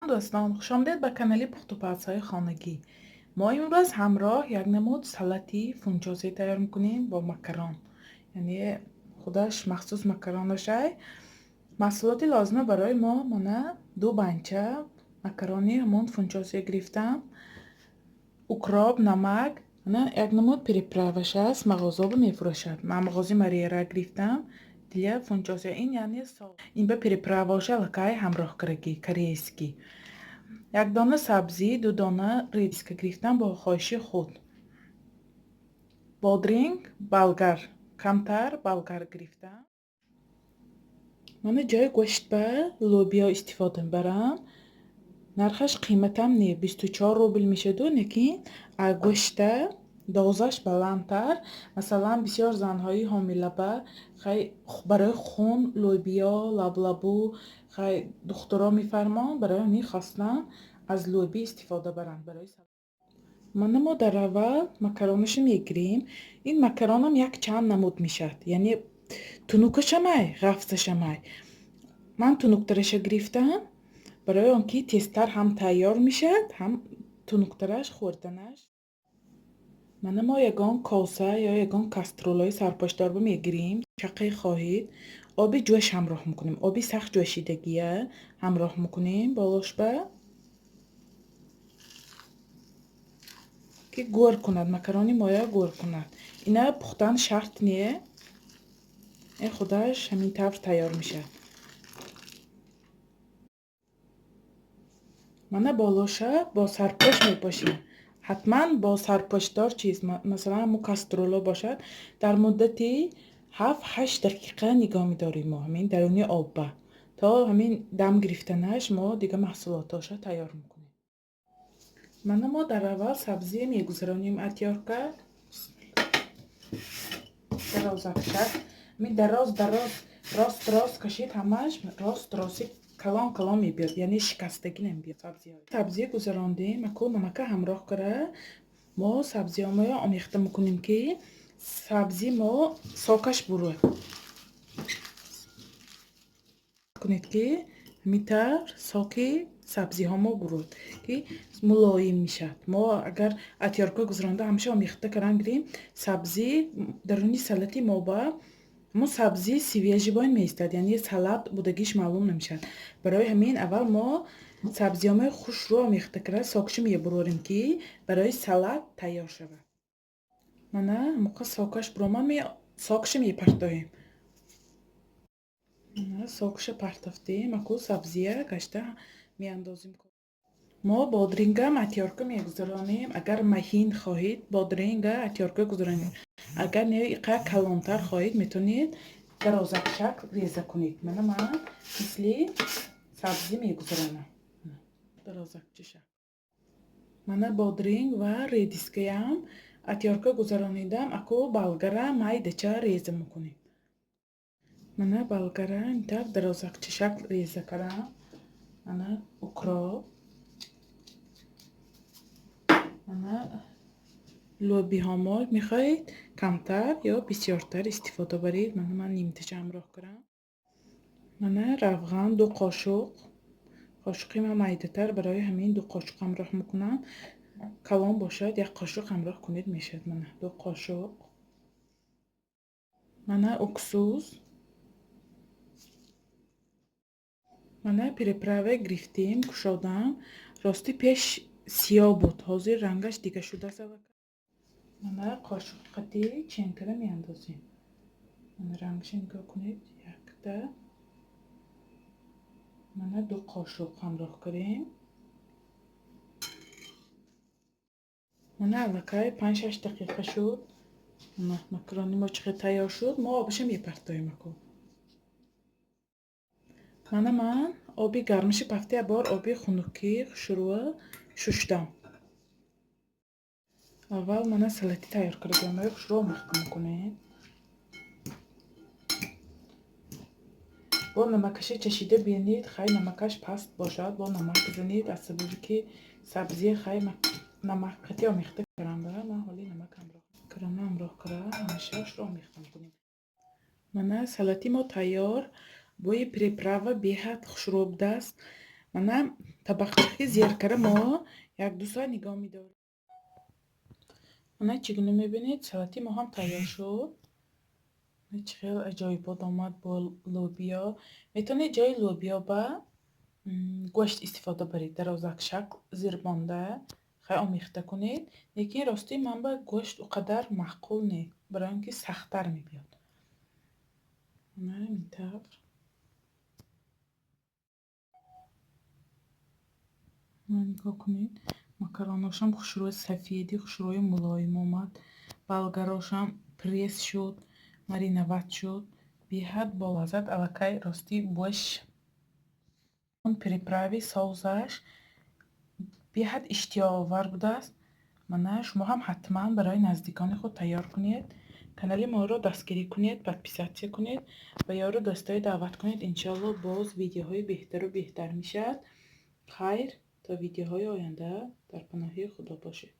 Дӯстон, хушомадед ба канали пухтупазҳои хонагӣ. Мо имрӯз ҳамроҳ як намуд салати фунчозе тайёр мекунем бо макарон. Яъне худаш махсус макаронашай. Маҳсулоти лозима барои мо мана ду банча макарони ҳамон фунчозе гирифтам, укроп, намак, мана як намуд приправаш аст, мағозаба мефурӯшад. Ман мағози Мариера гирифтам для фунчозе. Ин яъне ин ба приправаша аллакай ҳамроҳ карагӣ, корейский. Як дона сабзӣ, ду дона редиска гирифтам бо хоҳиши худ. Бодринг, болгар, камтар болгар гирифтам. Мана ҷои гӯшт ба лӯбиё истифода мебарам. Нархаш қиматам не, 24 рубл мешаду, лекин гӯшта дозаш баландтар. Масалан, бисёр занҳои ҳомилаба хай барои хун лӯбиё, лаблабу хай духтуро мефармонд, барои ҳамин хостам аз лӯбӣ истифода баранд. Барои мана мо дар аввал макаронаша мегирем. Ин макаронам як чанд намуд мешавад, яъне тунукашамай, ғафзашамай. Ман тунуктараша гирифтам, барои он ки тезтар ҳам тайёр мешавад, ҳам тунуктараш хӯрданаш. Мана мо ягон коса ё ягон кастрюлаи сарпошдорба мегирем, чақе хоҳед, оби ҷӯш ҳамроҳ мекунем. Оби сахт ҷӯшидагия ҳамроҳ мекунем болошба, ки гӯр кунад, макарони моя гӯр кунад. Ина пухтан шарт не, ин худаш ҳамин тавр тайёр мешавад. Мана болоша бо сарпӯш мепошем. Ҳатман бо сарпӯшдор чиз, масалан ҳамун кастрюла бошад, дар муддати 7-8 дақиқа нигоҳ медорем мо ҳамин даруни обба, то ҳамин дам гирифтанаш мо дига маҳсулотоша тайёр мекунем. Мана мо дар аввал сабзие мегузаронем атёрка. Дарозакшак. Ҳамин дароз дароз рост рост кашид, ҳамаш рост рости калон калон мебиёд, яъне шикастагӣ намебиёд сабзиҳо. Сабзие гузарондем, аку намака ҳамроҳ кара мо сабзиҳоморо омехта мекунем, ки сабзи мо сокаш буруд. Кунед, ки ҳамин тавр соки сабзиҳо мо буруд, ки мулоим мешавад. Мо агар атёрка гузаронда ҳамеша омехта кардан гирем, сабзӣ даруни салати мо ба ҳамон сабзӣ свежий боин меистад, яъне салат будагиш маълум намешавад. Барои ҳамин аввал мо сабзиҳомои хушкро омехта карда сокшо мебурорем, ки барои салат тайёр шавад. Мана ҳамоқа сокаш буромад, сокша мепартоем. Мана сокша партофтем, аку сабзия гашта меандозем. Мо бодрингам атёрка мегузаронем. Агар маҳин хоҳед, бодринга атёрка гузаронед. Агар не, иқа калонтар хоҳед, метавонед дарозакшакл реза кунед. Мана ман мисли сабзӣ мегузаронам. Дарозакча шакл. Мана бодринг ва редискаям атёрка гузаронидам, аку болгара майдача реза мекунем. Мана болгара ин тавр дарозакча шакл реза кардам. Мана укроп. Мана лӯбиҳомо мехоҳед камтар ё бисёртар истифода баред. Мана ман нимташа ҳамроҳ кардам. Мана равған ду қошуқ. Қошуқи ман майдатар, барои ҳамин ду қошуқ ҳамроҳ мекунам. Калон бошад, як қошуқ ҳамроҳ кунед мешавад. Мана ду қошуқ. Мана уксус. Мана приправа гирифтем, кушодам. Рости пеш сиёҳ буд, ҳозир рангаш дига шудааст. Мана қошуқ қати ченкара меандозем. Мана рангша нигоҳ кунед, якта. Мана ду қошуқ ҳамроҳ кардем. Мана аллакай 5-6 дақиқа шуд. Мана макарони мо чӣ қадр тайёр шуд, мо обаша мепартоем аку. Мана ман оби гармиши пафта як бор оби хунукӣ хушрӯа шуштам. Аввал мана салати тайёр кардагиамои хушрӯ омехта мекунем. Бо намакаша чашида бинед, хай намакаш паст бошад, бо намак бизанед, аз сабаби ки сабзия хай намак қати омехта кардам, ман ҳоли намак ҳамроҳ карана ҳамроҳ кара ҳамеша хушрӯ омехта мекунем. Мана салати мо тайёр. Бӯи приправа беҳад хушрӯ будааст. Мана табақчаки зеркара мо 1-2 соат нигоҳ медорем. Мана, чӣ гуна мебинед, салати мо ҳам тайёр шуд. Чӣ хел аҷоибот омад бо лӯбиё. Метавонед ҷои лӯбиё ба гӯшт истифода баред, дарозак шакл зирбонда хай омехта кунед, лекин ростӣ ман ба гӯшт о қадар маъқул не, барои он ки сахттар мебиёд. Мана ҳамин тавр. Нигоҳ кунед, макароношам хушрӯи сафеди, хушрӯи мулоим омад, болгарошам пресс шуд, мариновать шуд, беҳад болаззат. Аллакай ростӣ бӯяш, он приправи соусаш беҳад иштиҳоовар будааст. Мана, шумо ҳам ҳатман барои наздикони худ тайёр кунед. Канали моро дастгирӣ кунед, подписаться кунед ва ёру дӯстое даъват кунед. Иншоалло, боз видеоҳои беҳтару беҳтар мешавад. Хайр, то видеоҳои оянда дар паноҳи Худо бошед.